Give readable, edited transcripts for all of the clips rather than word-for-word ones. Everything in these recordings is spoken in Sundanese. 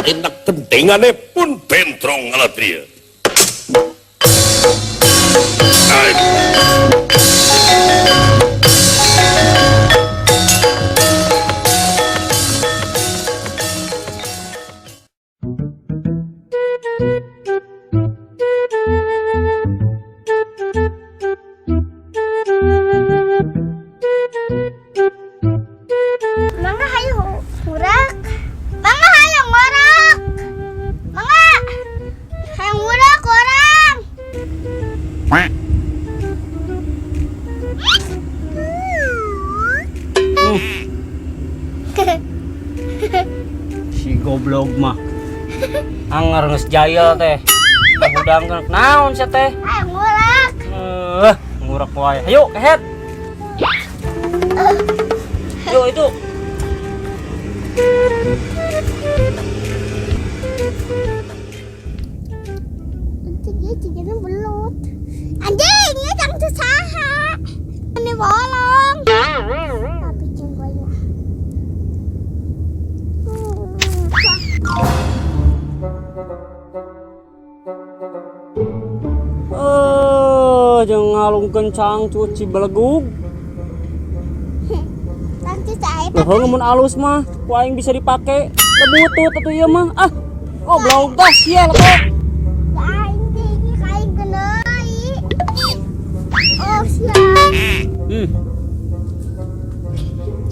enak tendengane pun bentrong ngaladria. Mangga hayu ngurak. Mangga hayu ngorok. Mangga. Hayu ngurak orang. Si goblok mah. Anger geus jaya teh. Hudang naon sia teh? Hayu ngurak. Ngurak wae. Hayu kehet. Yuk itu. Anjing ieu cigana belut. Anjing, ieu jang teu saha. Ini bolong. Tapi jeung goyah. Jeung ngalungkeun cangcut si belegug. Nanti saya Loh, mun alus mah ku aing bisa dipake. Teu butut atuh ieu mah. Ah, goblok dah sia lebok. Aing tinggi kain kenai. Oh sia.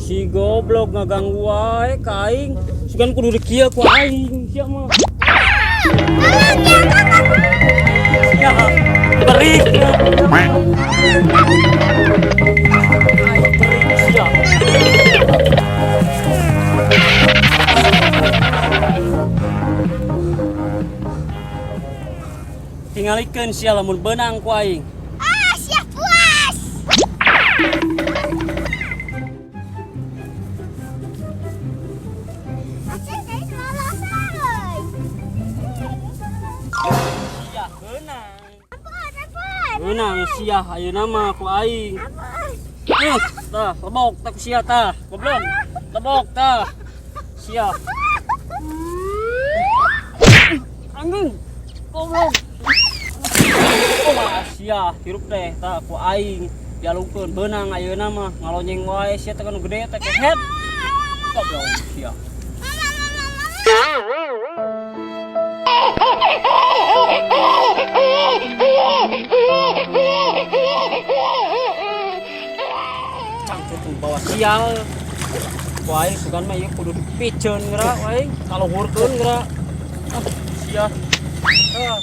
Si goblok ngaganggu wae ka aing. Sugan kudu dikieu ku aing sia mah. Sia berik. Aing berik sia. Tingalikeun sia lamun beunang ku aing. Ah sia puas. Asih guys lolos euy. Sia beunang. Ampun, ampun. Beunang sia ayeuna mah ku aing. Ampun. Tah, lebok tah ku sia tah. Goblok. Lebok tah. Sia. Anjing. Goblok. Oh, sia hirup teh tah ku aing dialungkeun beunang ayeuna mah ngalonyeng wae sia teh nu gede teh kehet. Goblok sia. Cangcut bawa sial. Ku aing sugan mah ieu kudu dipiceun geura ku aing kaluhurkeun geura. Ah, sia. Ah.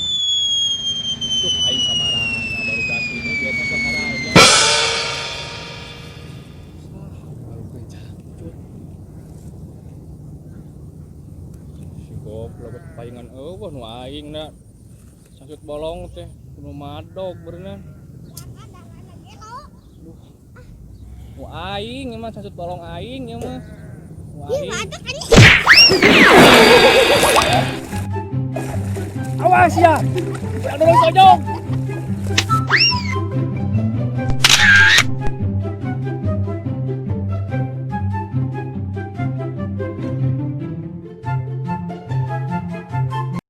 Tuh aing kamarana baru ini biasa sakaraja. Alungkeun cangcut. Si goblok palingan eueuh nu aing da. Cangcut bolong teh nu madog beureunan. Nu aing ieu mah cangcut bolong aing ieu mah. Nu Ih, aing. madog anjing. Awas ya. Udah dorong sojong.